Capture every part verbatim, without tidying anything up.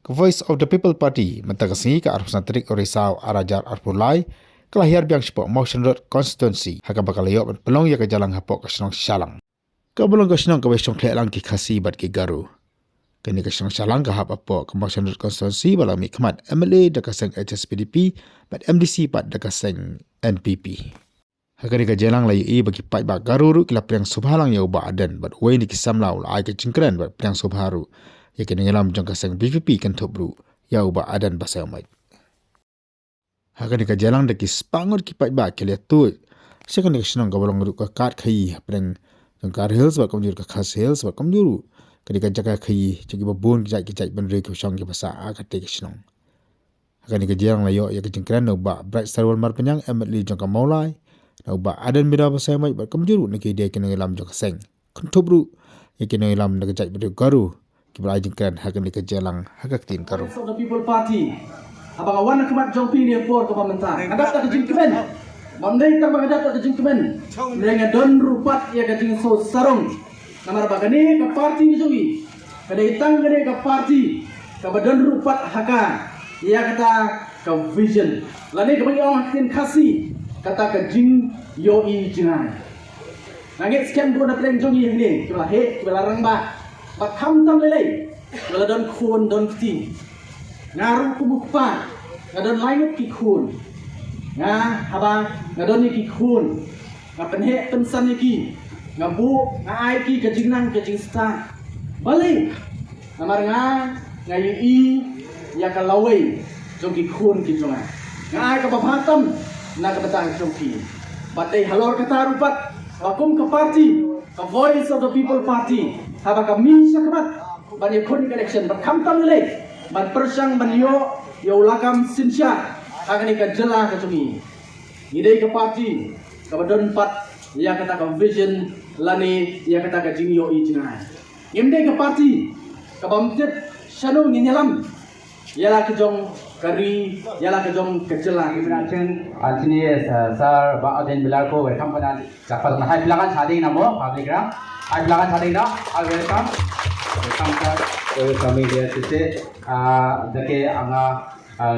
Ka Voice of the People Party mynta ka sngi ka arphew san tarik u Risaw arhajar arphew lai ka la hiar biang shapoh Mawshynrut constituency ha kaba ka la ïoh ban pynlong ïa ka jingïalang hapoh ka shnong Shalang. Kaba long ka shnong kaba shongkhleh lang ki Khasi bad ki Garo. Kane ka shnong Shalang ka hap hapoh ka Mawshynrut constituency ba la mihkhmat M L A da ka seng H S P D P bad M D C pat da ka seng N P P. Ha kane ka jingïalang la ïohi ba ki paidbah Garo ruh ki la pdiang sngewbha lang ïa u Bah Ardent bad uwei na ki samla u la ai ka jingkren bad pdiang sngewbha ruh ïa ki nongïalam jong ka seng V P P kynthup ruh ïa u Bah Ardent Basaiawmoit. Ha kane ka jingïalang da ki spah ngut ki paidbah ki la ïathuh sha kane ka shnong kaba long ruh ka kad khaïi hapdeng jong ka Garo Hills bad kumjuh ruh ka Khasi Hills bad kumjuh ruh kane ka jaka khaïi jong kiba bun ki jait ki jait bynriew kiba shong kiba sah ha kane ka shnong. Ha kane ka jingïalang la ïoh ïa ka jingkren na u Bah Brightstarwell Marpynïang, M L A jong ka Mawlai, na u Bah Ardent Mira Basaiawmoit bad kumjuh ruh na ki dei ki nongïalam jong ka seng. Kynthup ruh ïa ki nongïalam na ka jaitbynriew Garo kiba la ai jingkren ha kane ka jingïalang ha ka ktien Garo. Voice of the People Party. Haba nga wan ha khmat jong phi ne por kaba mynta, nga dap da ka jingkmen. Bym dei tang ba nga dap da ka jingkmen, hynrei nga don ruh pat ïa ka jingsngew sarong. Namar ba kane ka party ka jong ngi ka dei tang kane ka party kaba don ruh pat ha ka ïa kata ka vision lane kaba ngi ong ha ktien Khasi kata ka jingïohi jngai. Nga ngeit skhem ba na pdeng jong ngi hangne kiba la heh kiba la rangbah, ba khamtam lei lei kiba la don khun don kti. Nga ruh kum u kpa nga don lai ngut ki khun. Nga, haba nga don ïa ki khun, nga pynheh pynsan ïa ki, nga buh nga ai ki ka jingnang ka jingstad. Balei? Namar nga, nga ïohi ïa ka lawei jong ki khun ki jong nga. Nga ai kaba bha tam na ka bynta jong ki. Bad dei halor kata ruh pat ba kum ka party, ka Voice of the People Party, haba ka mih sha khmat ban ïakhun ïa ka election, bad khamtam lei lei ban pyrshang ban ïoh ïa u lakam synshar ha kane ka jylla ka jong ngi. Ngi dei ka party kaba don pat ïa kata ka vision lane ïa kata ka jingïohi jngai. Ngim dei ka party kaba ym tip shano ngin ïalam ïa la ka jong ka ri, ïa la ka jong ka jylla. Ngim dei ka party. Anthony, uh, sir, Bah Ardent Miller ko welcome ka na. Chapal na hai pelakan sading namo, public ram. Hai pelakan sading na, I welcome. Welcome, sir. Welcome, media, sir. Ah, dake anga, ah,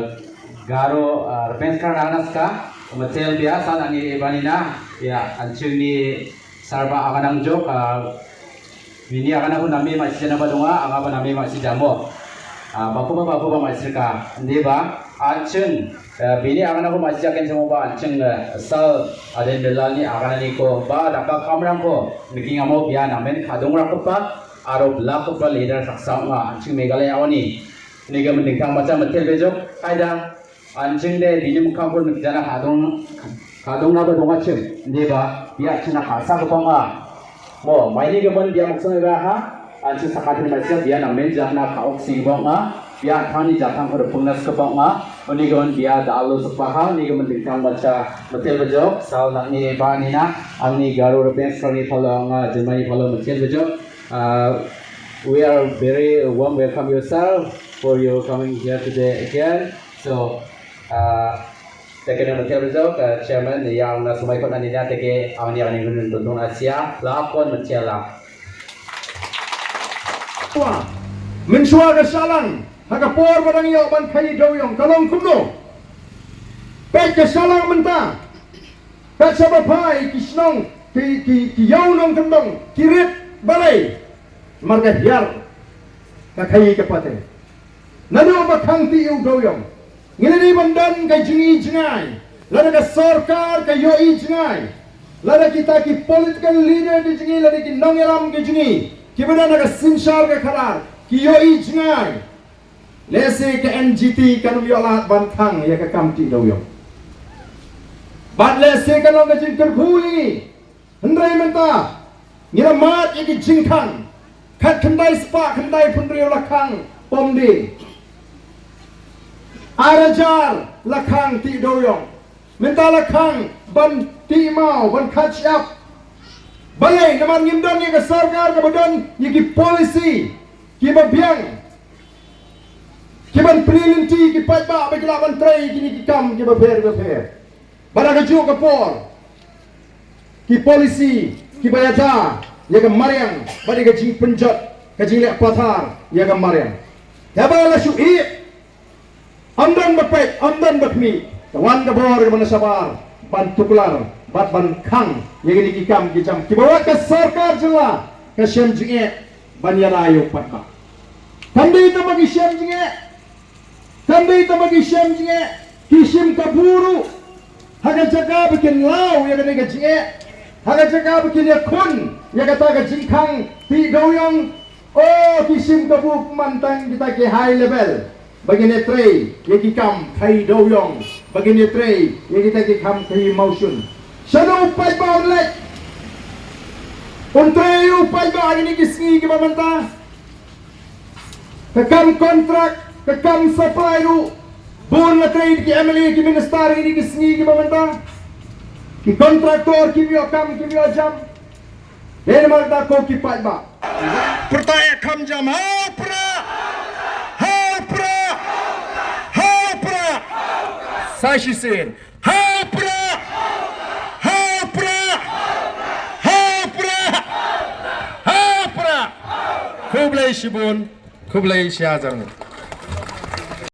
Garo, ah, Ripengskar Rangnaska, Matel Bia, san ani banina, ya, anching ni sarba anga nang jok, ah, bini anga nang nami masih jana badunga, anga ba nami masih jamo. Ah, baku ba, baku ba masih ka, ndi ba, anching, eh, bini anga nang masih jaken jamo ba, anching, eh, sal, aden belal ni anga nani ko, ba, daka kamrang ko, niki ngamo bia namen kadung rakapa, arop lakapa leader saksa nga, anching Meghalaya awani. Ni ga mending tang macam metel bejok, kaida, anching de, bini mukang pun jana kadung, kadung na ba dong aching, ndi ba, bia china kasa ko pama. Mo, mai ni ga mon bia maksong ba ha, anching sakatin macam bia na men jana ka oksi bong ha, bia thani jatang ko pungnas ko pama, ni ga mon bia da alo sepaha, ni ga mending tang macam metel bejok, sal nak ni ba ni na, ang ni Garo Ripengskar ni palo nga, jemai palo metel bejok. Uh, we are very warm welcome yourself for your coming here today again. So, uh, teke na metel result, uh, chairman, yang na sumai kot na nina teke, ang ni ang ni gunun tuntung Asia, la kon metel la. Wa, mynshuwa ka Shalang, ha ka por ba dang ïoh ban khaïi dewïong, ka long kumno. Peit ka Shalang mynta, peit shaba phai ki shnong, ki, ki, ki ïew nongkyndong, ki rit balei. Mar ka hiar ka khaïi ka pateng. Naduh ba khang ti u dewïong, ngi la dei ban don ka jingi jngai. Lada ka sorkar ka ïohi jngai, lada kita ki political leader ki jingi, lada ki nongïalam ki jingi, kiba don ha ka synshar ka khadar ki ïohi jngai, lehse ka N G T kan ym ïoh lad ban khang ïa ka kam ti dewïong. Bad lehse kan long ka jingkyrkhu ïa ngi. Hynrei mynta ngi la mad ïa ki jingkhang. Khat khyndai spah khyndai phew hynriew lakhang pom dien. Ar hajar lakhang ti dewïong. Mynta lakhang ban ti maw ban khat shyiap. Balei? Namar ngim don ïa ka sorkar kaba don ïa ki policy kiba biang, kiban plie lynti ki paidbah ba ki lah ban trei kine ki kam kiba pher ba pher. Bad ha kajuh ka por ki policy kiba ïada ïa ka mariang bad ïa ka jingpynjot, ka jingleh pathar ïa ka mariang. Haba la shu ïeh, ym don ba peit, ym don ba khmih, ka wan ka bor kaba na shabar ban tuklar bad ban khang ïa kine ki kam ki jam kiba wat ka sorkar jylla ka shem jingeh ban ïada ïa u paidbah. Kam dei tang ba ki shem jingeh, kam dei tang ba ki shem jingeh, ki shim kabu ruh ha ka jaka ba kin law ïa kane ka jingeh, ha ka jaka ba kin ïakhun ïa kata ka jingkhang tih dewïong. O, ki shim kabu man tang kita ki high level ba kin ïatrei ïa ki kam khaïi dewïong, ba kin ïatrei ïa kita ki kam khaïi mawshun. Shano u paidbah un leit? Un trei u paidbah ha kine ki sngi kiba mynta? Ka kam kontrak, ka kam supply ruh bun la trei ki M L A, ki minister ha kine ki sngi kiba mynta. Ki kontraktor kim ïoh kam, kim ïoh jam. Dei namar kata ko ki paidbah, pyrta ïa kham jam, ha u Prah! Ha u Prah! Ha u Prah! Sa shisien, ha u Prah! Ha u Prah! Ha u Prah! Ha u Prah! Khublei shibun, khublei shihajar nguh.